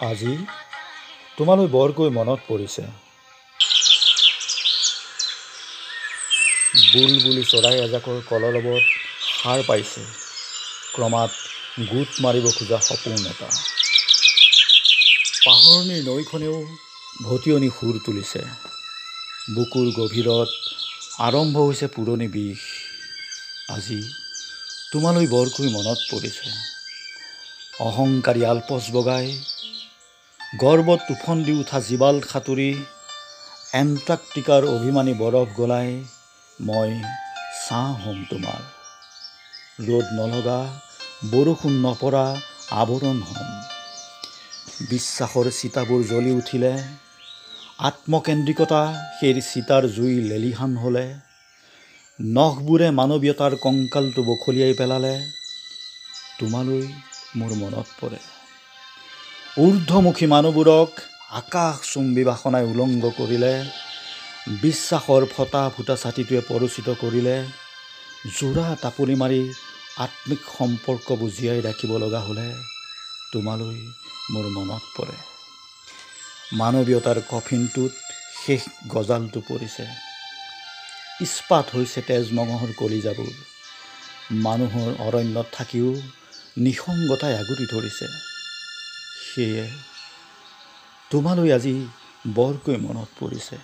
আজি তোমালৈ বৰকৈ মনত পৰিছে। বুলবুলি চৰাই এজাকৰ কলৰৱত সাৰ পাইছে ক্ৰমাৎ গোট মাৰিব খোজা সপোন এটা। পাহৰণিৰ নৈখনেও ভটিয়নি সুৰ তুলিছে। বুকুৰ গভীৰত আৰম্ভ হৈছে পুৰণি বিষ। আজি তোমালৈ বৰকৈ মনত পৰিছে। অহংকাৰী আলপছ বগাই গৰ্বত ওফন্দি উঠা জীৱাল সাঁতুৰি এণ্টাৰ্কটিকাৰ অভিমানী বৰফ গলাই মই ছাঁ হ'ম তোমাৰ। ৰ'দ নলগা বৰষুণ নপৰা আৱৰণ হ'ম। বিশ্বাসৰ চিতাবোৰ জ্বলি উঠিলে, আত্মকেন্দ্ৰিকতা সেই চিতাৰ জুই লেলিহান হ'লে, নখবোৰে মানৱীয়তাৰ কংকালটো বখলিয়াই পেলালে তোমালৈ মোৰ মনত পৰে। ঊৰ্ধমুখী মানুহবোৰক আকাশ চুম্বী বাসনাই উলংগ কৰিলে, বিশ্বাসৰ ফটা ফুটা ছাতিটোৱে পৰোচিত কৰিলে, জোৰা টাপলি মাৰি আত্মিক সম্পৰ্কবোৰ জীয়াই ৰাখিব লগা হ'লে তোমালৈ মোৰ মনত পৰে। মানৱীয়তাৰ কফিনটোত শেষ গজালটো পৰিছে। ইস্পাত হৈছে তেজ মঙহৰ কলিজাবোৰ। মানুহৰ অৰণ্যত থাকিও নিসংগতাই আগুৰি ধৰিছে। সেয়ে তোমালৈ আজি বৰকৈ মনত পৰিছে।